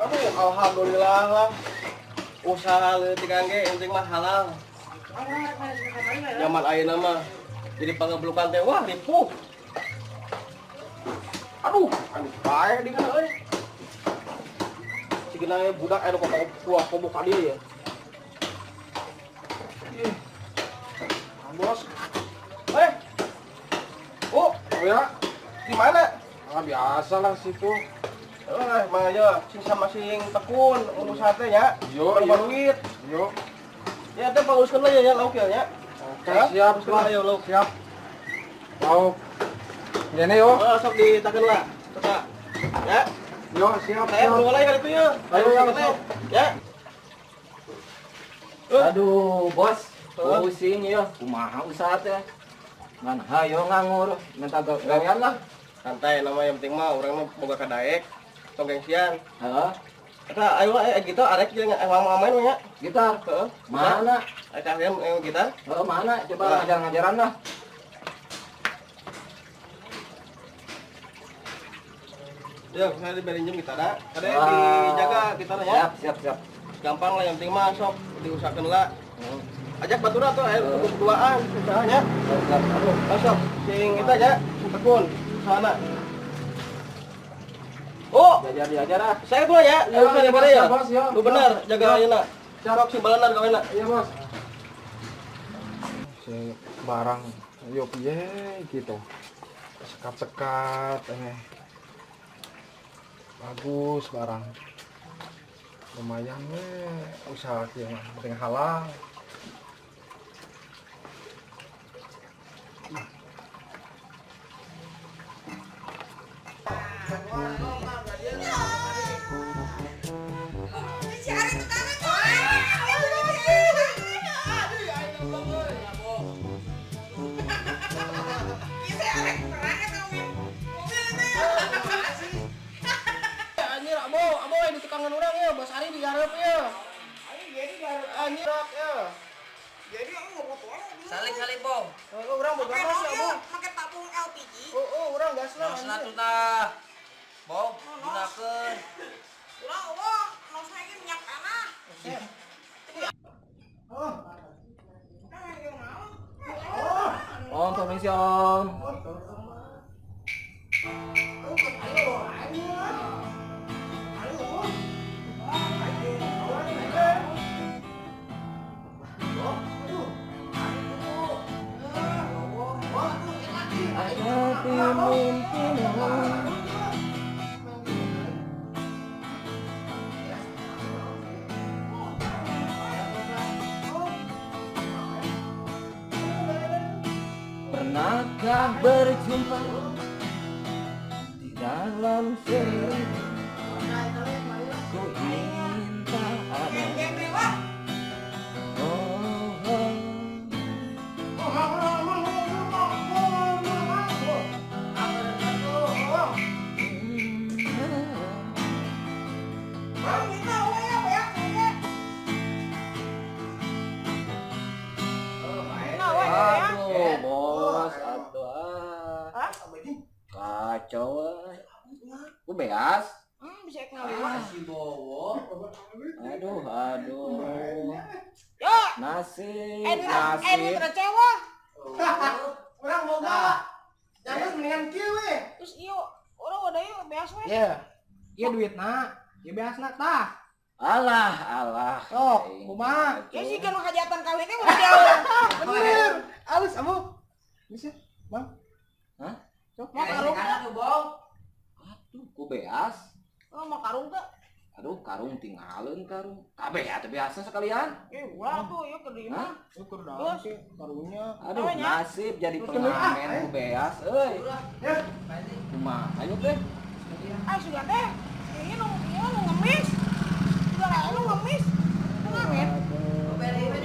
Aduh, alhamdulillah lah. Usaha leutik ge penting mah halal. Zaman ayeuna mah jadi pangeblukan teh wah ripuh. Aduh, anu bae di kana euy. Sigina we budak anu keluar kobok ka dieu ya. Ih. Bos. Eh. Oh, Oh ya, di mana? Ah, biasa lah situ. Eh, mang aja sing sama sing tekun urusan teh nya. Yo, Kalau yo. duit. Yo. Ya teh pauskeun lah ya nya lauk ya nya. Oke, Hah? siap Pauskeun lah lah. ya lauk. Siap. Lauk. Gini yo. Oh, sok ditakeun lah. Sok. Ya. Yo, siap, Saya siap. perlu lagi kali itu ya. Ayo, Ayo, ayo, sok. ya. Aduh, bos. Hah? Pusing ya. Kumaha usaha teh? Ngan hayo nganggur, minta gawean lah. Santai nama yang penting mah urang mah boga kadaek. Tong gengsian. Heeh. Eta ayo lah gitu arek jeung emang main nya. Gitar. Heeh. Mana? Arek kalian gitar. Heeh, mana? Coba Nah. ngajar-ngajaran lah. Ya, saya diberi minjem gitar. Kada Wah. dijaga gitarnya. Siap, siap, siap. Gampang lah yang penting mah sok diusahakeun lah. Ajak batura tuh ayo berduaan usahanya. Siap, siap. Aduh, masuk sing itu aja, sing tekun usahana. Oh, Diajar, diajar ah. saya dulu ya, Ya, ayo saya ya, daripada bos, ya. ya, bos, ya. Lu benar, jaga Ya. ayeuna. Siap. Sok sing balenar gawena. Iya, Bos. Si barang yo piye gitu. Sekat-sekat ini. Bagus barang. Lumayan we usaha kieu mah, penting halal. Anjir, abo, abo di tukangan urang ya, Bos Ari digarep ya. Anjir, ya. Saling-saling, Bong. Oh, urang boga gas ya, Abo. Pakai tabung LPG. Oh, urang gas lah. Nos na tah. Bong, gunakeun. Urang eueuh, nos lagi minyak tanah. Oh. Om, permisi Om. Ada mimpimu. Pernahkah berjumpa di dalam seri ku ingin tak ada. Geng lewat. Oh, oh. Bang, kita we ya beak we. Nah, we ya. Aduh, bos, aduh, ah. Hah? Kacau, eh. Ku beas. Bisa ngaliwat. Aduh, aduh. Yo, Nasib, eh eh nasib. receh wah. Urang boga. Jangan mendingan kieu we. Terus iyo, urang udah yuk beas we. Iya. Iya duitna, ieu beasna tah. Alah, alah. Sok, kumaha? Ya sih kan hajatan kawinnya udah jauh. Bener. Alus abu. Bisa, Bang. Hah? Sok. Mau karung teu? Bong. Aduh, ku beas. Oh, mau karung teu? Aduh, karung tinggalin karung. Kabeh atuh biasa sekalian. Eh, ulah tuh ieu ke dieu Hah? mah. Syukur dah sih karunya. Aduh, Namanya? nasib jadi pengamen ku beas euy. Kumaha ayo teh? Ah, sudah teh. Ini nu ieu nu ngemis. Sudah lah nu ngemis. Nu ngamen.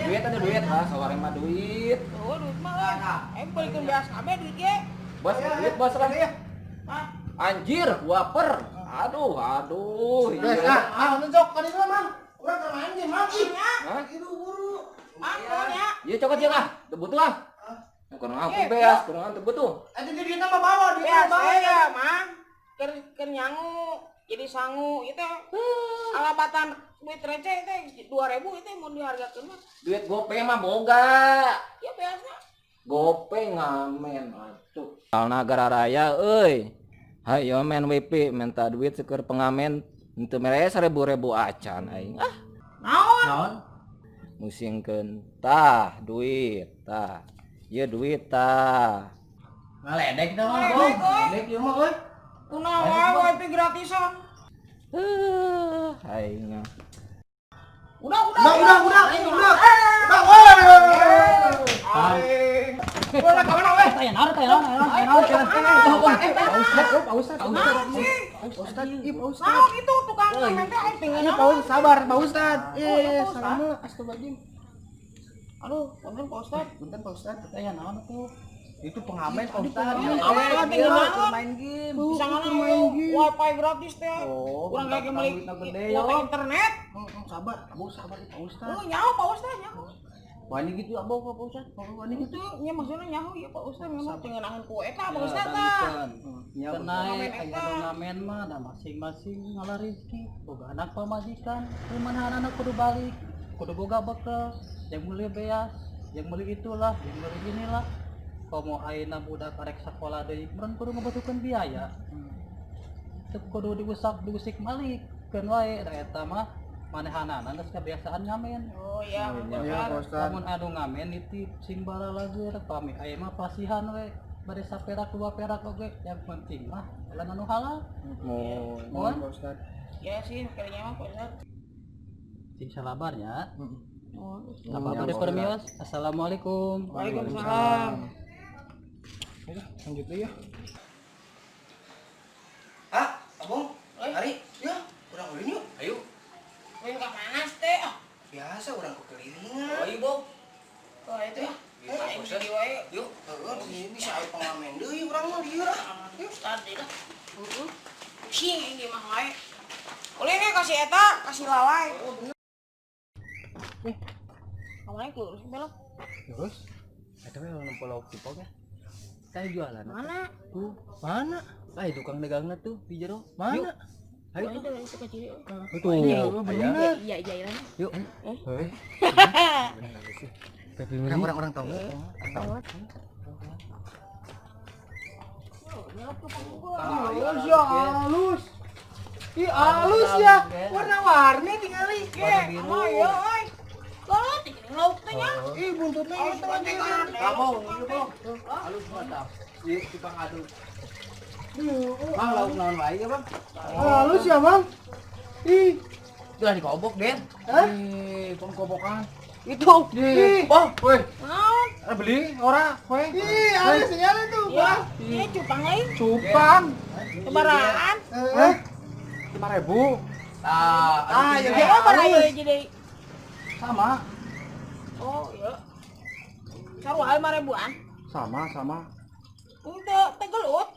Duit ada duit lah, sawareng mah duit. Oh, duit mah euy. Eh, balikeun beas kabeh duit ge. Bos, duit bos lah. Hah? Anjir, waper. Aduh, aduh. Beas Iya. ah, ah, nu sok ka ditu Mang. Urang keur main game, Mang. Ih, Nya, Hah? itu buru. ah, nya. Iya cokot ya lah, teu butuh ah. Kurang aku Eh, beas, kurang teu butuh. Ada di duitna mah bawa, duitna Beas mah bawa. ya, Mang. Keur keur nyangu jadi sangu ieu teh. Kalabatan duit receh teh 2000 itu mun dihargakeun mah. Duit gope mah boga. Ya biasa. Gope ngamen atuh. Nagara raya euy. Hayo main WP minta duit seueur pengamen henteu mere seribu-ribu acan aing. Ah, Naon? Naon? Musingkeun tah duit tah. Ieu duit tah. Ngaledek tah mah, Bob. Ngaledek, euy. Ngaledek ieu mah euy. Kunaon wae wifi gratisan. Aing mah. Udah, udah. Udah, udah, udah, udah. Udah, woi. Udah, kawan weh. Taya naon, taya naon, taya naon, taya naon, taya naon. Pak Ustad, Pak Ustad. Naon sih? Pak Ustad, ih Pak Ustad. Naon itu tukang ngamen teh aing tinggal Iya, Pak Ustad, sabar Pak Ustad. Oh, iya, Eh, Pak Ustad. salam astagfirullahaladzim. Aduh, punten Pak Ustad. Punten Pak Ustad. Taya naon tuh? Itu pengamen Pak Ustad. Pengamen, tinggal naon? Main game. Bisa Itu ngana main game. wifi gratis teh. Oh, Urang lagi meuli duitna gede, kuota yo. internet. Sabar, Abu sabar Pak Ustad. Oh, nyaho Pak Ustad nyaho. Wani gitu abang Pak Ustad. Wani gitu. Itu nya maksudnya nyaho ya Pak Ustad memang tinggal nahan ku eta Pak Ustad tah. Ya, Tenai, Ngamen aya eta. nu ngamen mah da masing-masing ngalah rezeki. Boga anak pamajikan, kumaha anak kudu balik, kudu boga bekal, yang meuli beas, yang meuli itulah, yang meuli inilah. Komo ayeuna budak arek sakola deui, meureun kudu ngabutuhkeun biaya. Teu kudu diusak diusik malik, keun wae da eta mah manehanana geus kebiasaan ngamen. Oh iya, Pak Iya, Ustad. Pak Ustad. Lamun anu ngamen nitip sing baralager pami aya mah pasihan we bade saperak dua perak oge yang penting mah jalan anu halal. Mohon Mohon. Pak Ustad. Ya sih, kayaknya mah Pak Ustad. Sing salabarnya. Oh, Apa bade permios? Assalamualaikum. Waalaikumsalam. Ayo, lanjut dulu ya. Ah, Abang, Ari, ya, urang ulin yuk. Ayo. Lain ka mana teh? Ah, Biasa urang kekelilingan. Ayo, Bob. oh itu ya. Bisa, Aing Ustad. di wae. Yuk. Heeh, di bisa aya pengamen deui urang mah dieu lah. Yuk, tadi lah. Heeh. Pusing aing di mah wae. Ulin ge kasih eta, kasih lalai. Eh. Kamana lurus belok. Terus? Eta we nempo lauk cipok ya. Saya jualan. Mana? Tuh. Mana? Ah, tukang dagangna tuh di jero. Mana? Ayo. Oh, itu itu kecil. Tuh. Bener. Iya, iya, iya. Yuk. Hei. Orang-orang tahu. Halus ya, halus. Ih, halus ya. Warna-warni tinggali. Ye, ama ya euy. Laut ini lauk teh nya. Ih, buntutnya itu Aneh. Kamu, ieu, Bang. Halus mah tah. Ieu tukang aduk. Bang, lauk naon wae ya, Bang? Halus ya, Bang. Ih, Udah dikobok, Den. Hah? Ih, tong kobokan. Itu. Ih. Bang, Woi, Naon? beli ora, kowe. Ih, halus ya itu, Ya, Bang. ini cupang lain. Cupang. Kebaraan. Eh, 5.000. Tah, Ah, ya, Ya, bara ieu jadi. Sama. Oh, iya. Sarua 5.000-an. Sama, sama. Teu teu gelut.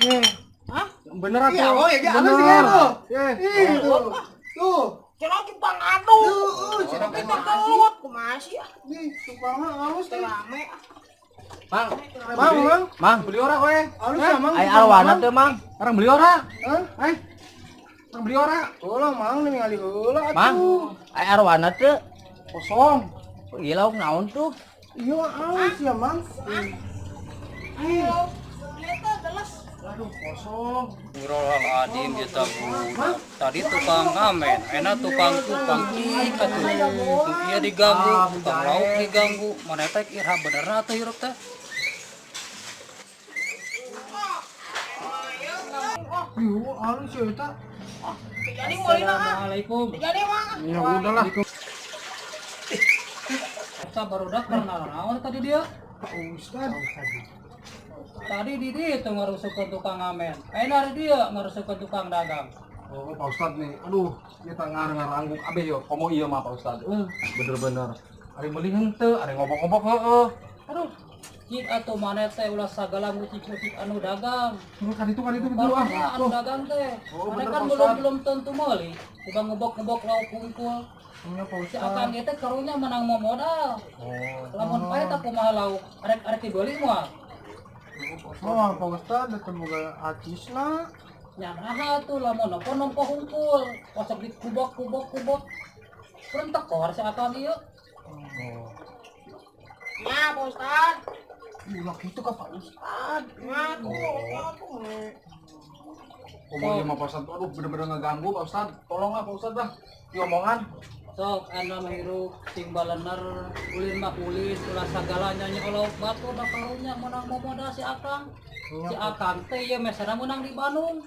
Nih, Hah? bener atuh. Iya, oh, ya, halus ya, tuh. Eh, Ih, tuh. Tuh. Cenah cupang aduk. Tuh, cenah Tapi teu gelut kumaha sih ah. nih, cupangnya halus Teu nih. rame ah. Mang, Mang, Mang. Mang, Beli ora kowe? Halus ya, Mang. ai arwana teu, Mang. Orang beli ora? Hah? Eh? Orang beli ora? Ulah, Mang, ningali heula atuh. Mang, ai arwana teu. Kosong. Ieu lauk naon tuh? Iya, halus ya, Mang. Ayo, lihat teh geles. Aduh, kosong. Astagfirullahaladzim ya tabu. Tadi tukang ngamen, enak tukang tukang ih atuh. Nu ieu diganggu, tukang lauk diganggu. Mana teh iraha bener atuh hirup teh. Iya, halus ya eta. Jadi meulina ah. Assalamualaikum. Jadi mah. Ya udahlah. Kita barudak karena naon tadi dia? Pak Ustad. Tadi di dia itu ngarusukeun tukang ngamen. Ayeuna ari dia ngarusukeun tukang dagang. Oh, Pak Ustad nih. Aduh, kita ngarang-ngarang abe yo. Komo ieu mah Pak Ustad. Bener-bener. Ari meuli henteu, ari ngobok-ngobok heeh. Aduh, cik atuh maneh teh ulah sagala ngucik-ngucik anu dagang. Tuh kan itu dulu ah. Barunya anu dagang teh. Oh, Maneh bener, kan Pak belum Ustad. belum tentu meuli. Coba ngebok-ngebok lauk hungkul. Iya, Pak Si Ustad. akang ieu teh karunya menang mau modal. Oh. Lamun pae tak kumaha lauk, arek arek dibeli moal. Oh, Pak Ustad, datang boga acisna. Nya naha tuh lamun nempo nempo hungkul, kosok dikubok kubok kubok. Kurang tekor si akang ieu. Ya, Pak Ustad. Ulah kitu ka Pak Ustad. Ya, tuh, tuh. Komo ieu mah Pak Ustad, aduh bener-bener ngeganggu Pak Ustad. Tolonglah Pak Ustad dah. Diomongan. Sok anu mah hirup sing balener, ulin mah ulin, ulah sagalanya nya ulah batur da karunya meunang momodal si akang. Si akang teh ieu mesena meunang di Bandung.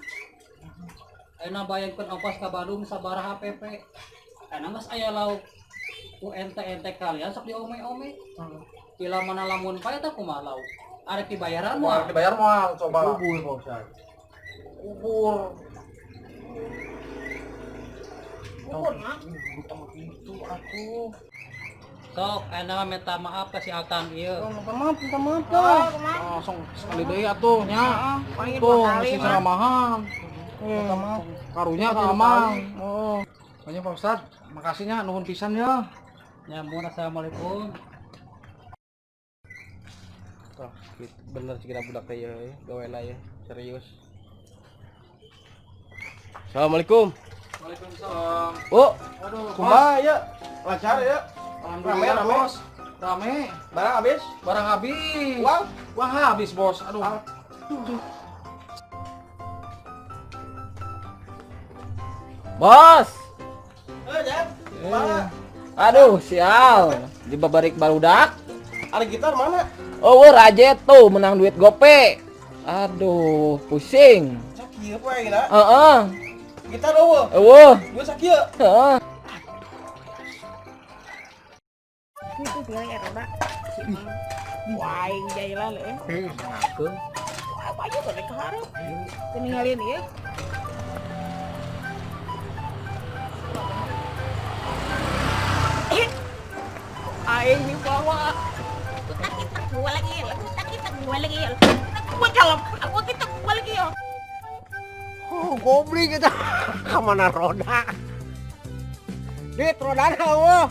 Ayeuna bayangkeun ongkos ka Bandung sabaraha PP. Ayeuna geus aya lauk ku ente-ente kalian sok diome-ome. Bila mana lamun pae teh kumaha lauk? Arek dibayaran Moal moal. dibayar moal coba. Kubur Pak Ustad. Kubur. Kubur, mah. Itu atuh. Sok ayeuna mah minta maaf ka si akang ieu. Minta maaf, minta maaf Oh, dah. kumaha? Langsung sekali deui atuh nya. Paling Tuh, dua kali, mesti mah. ceramahan. Minta maaf. Karunya ka Amang. Oh. Makanya Pak Ustad, makasih nya nuhun pisan ya. Nyambung assalamualaikum. Tah, gitu. Bener sih kita budak teh ya, gawena ya, serius. Assalamualaikum. Waalaikumsalam. Oh, Aduh, bos. kumaha ya? Lancar ya? Alhamdulillah, Rame, rame. Bos. Rame. Barang habis? Barang habis. Uang? Uang habis, Bos. Aduh. Bos. Eh, Jan. Kumaha? Aduh, sial. Dibabarik barudak. Ada gitar mana? Oh, rajet tuh menang duit gope. Aduh, pusing. Sakieu poe gila. Heeh. Gitar eueuh. Eueuh. Gue sakieu. Heeh. Itu tinggal ya roda. Wah, aing jailan euy. Ngakeun. Apa aja kok rek hareup. Keningalin ieu. Aing dibawa. Kita gua lagi, kita gua lagi. Gua calon, aku kita gua lagi yo. Oh, goblok kita. Kemana roda? Dit, rodana eueuh.